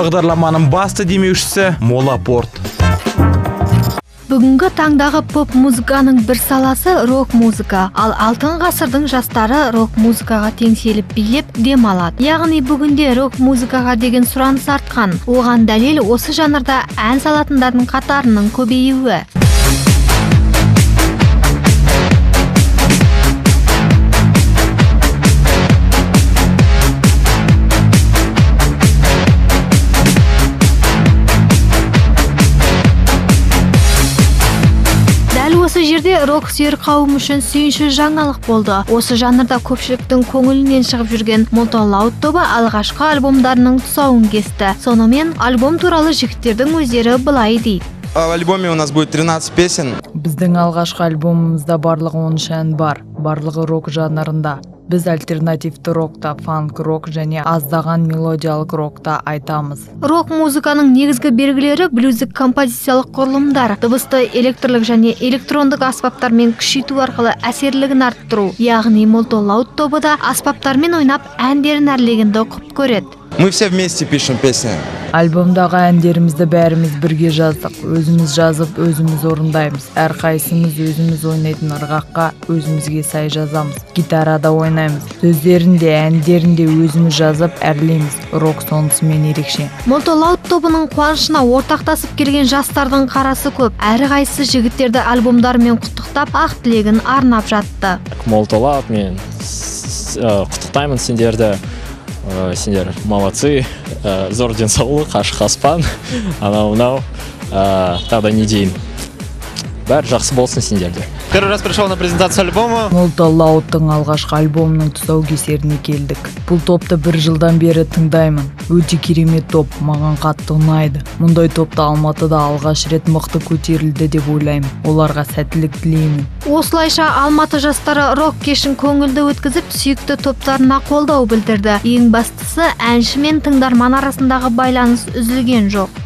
Бағдарламаның басты демеушісі Молапорт. Бүгінгі таңдағы поп музыканың бір саласы рок музыка, ал алтын ғасырдың жастары рок музыкаға теңселіп билеп дем алады. Яғни бүгінде рок музыкаға деген сұраныс артқан. Оған дәлел осы жанрда ән салатындардың қатарының көбеюі. Осы жерде рок сүйер қауым үшін сүйінші жаңалық болды. Осы жанрда көпшіліктің көңілінен шығып жүрген Molto Loud тобы алғашқы альбомдарының тұсауын кесті. Сонымен альбом туралы жігіттердің өздері былай дейді. В альбоме у нас будет 13 песен. Біздің алғашқы альбомымызда барлығы 13 ән бар, барлығы рок жанрында. Біз альтернативті рокта, фанк рок және аздаған мелодиялық рокта айтамыз. Рок музыканың негізгі белгілері блюздік композициялық құрылымдар, дыбысты электрлік және электрондық аспаптармен күшейту арқылы әсерлігін арттыру. Яғни Molto Loud тобы да аспаптармен ойнап әндерін әрлегенді құп көреді. Мы все вместе пишем песни. Альбомдағы әндерімізді бәріміз бірге жаздық. Өзіміз жазып, өзіміз орындаймыз. Әрқайсымыз өзіміз ойнайтын ырғаққа өзімізге сай жазамыз. Гитарада ойнаймыз. Сөздерін де, әндерін де өзіміз жазып, әрлейміз. Рок сонысымен ерекше. Molto Loud тобының қуанышына ортақтасып келген жастардың қарасы көп. Әрқайсысы жігіттерді альбомдарымен құттықтап, ақ тілегін арнап жатты. Molto Loud мен құттықтаймын сендерді. Сендер молодцы, зор денсаулық, ашық аспан, анау мынау, тағы да не дейін. Бәрі жақсы болсын сендерде. Первый раз пришел на презентацию альбома. Molto Loud'тың алғашқы альбомының тұсаукесеріне келдік. Бұл топты бір жылдан бері тыңдаймын. Өте керемет топ, маған қатты ұнайды. Мұндай топты Алматыда алғаш рет мықты көтерілді деп ойлаймын. Оларға сәттілік тілеймін. Осылайша Алматы жастары рок кешін көңілді өткізіп, сүйікті топтарына қолдау білдірді. Ең бастысы, әнші мен тыңдарман арасындағы байланыс үзілген жоқ.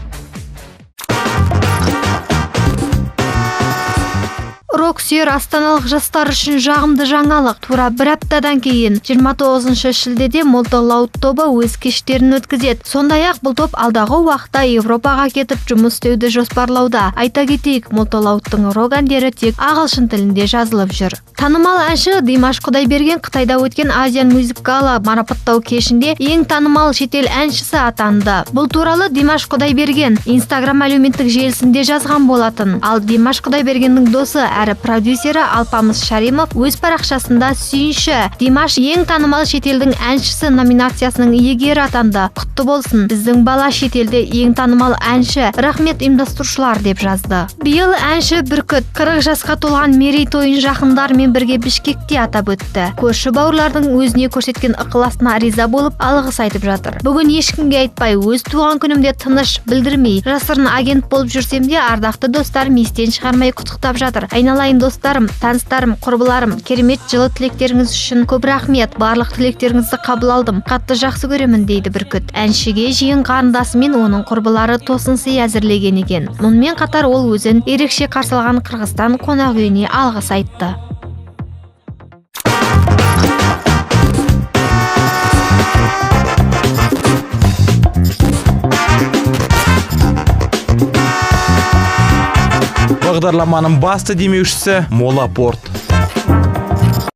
Рок сүйер астаналық жастар үшін жағымды жаңалық. Тура бір аптадан кейін 29 шілдеде Molto Loud тобы өз кештерін өткізеді. Сондай-ақ бұл топ алдағы уақытта Европаға кетіп жұмыс істеуді жоспарлауда. Айта кетейік, Molto Loudтың рок әндері тек ағылшын тілінде жазылып жүр. Танымал әнші Димаш Құдайберген Қытайда өткен Asian Music Gala марапаттау кешінде ең танымал шетел әншісі атанды. Бұл туралы Димаш Құдайберген Instagram әлеуметтік желісінде жазған болатын. Ал Димаш Құдайбергеннің досы әрі продюсері Алпамыс Шаримов өз парақшасында сүйінші, Димаш ең танымал шетелдің әншісі номинациясының иегері атанды. Құтты болсын, біздің бала шетелде ең танымал әнші. Рахмет ұйымдастырушылар деп жазды. Биыл әнші Бүркіт 40 жасқа толған мерейтойын жақындарымен бірге Бішкекте атап өтті. Көрші бауырлардың өзіне көрсеткен ықыласына риза болып, алғыс айтып жатыр. Бүгін ешкімге айтпай, өз туған күнімде тыныш, білдірмей, жасырын агент болып жүрсем де, ардақты достарым естен шығармай құттықтап жатыр. Айналайын достарым, таныстарым, құрбыларым, керемет жылы тілектеріңіз үшін көп рахмет. Барлық тілектеріңізді қабыл алдым. Қатты жақсы көремін, дейді Бүркіт. Әншіге жиен қарындасы мен оның құрбылары тосын сый әзірлеген екен. Мұнымен қатар ол өзін ерекше қарсы алған Қырғызстан қонақ үйіне алғыс айтты. Бағдарламаның басты демеушісі Молапорт.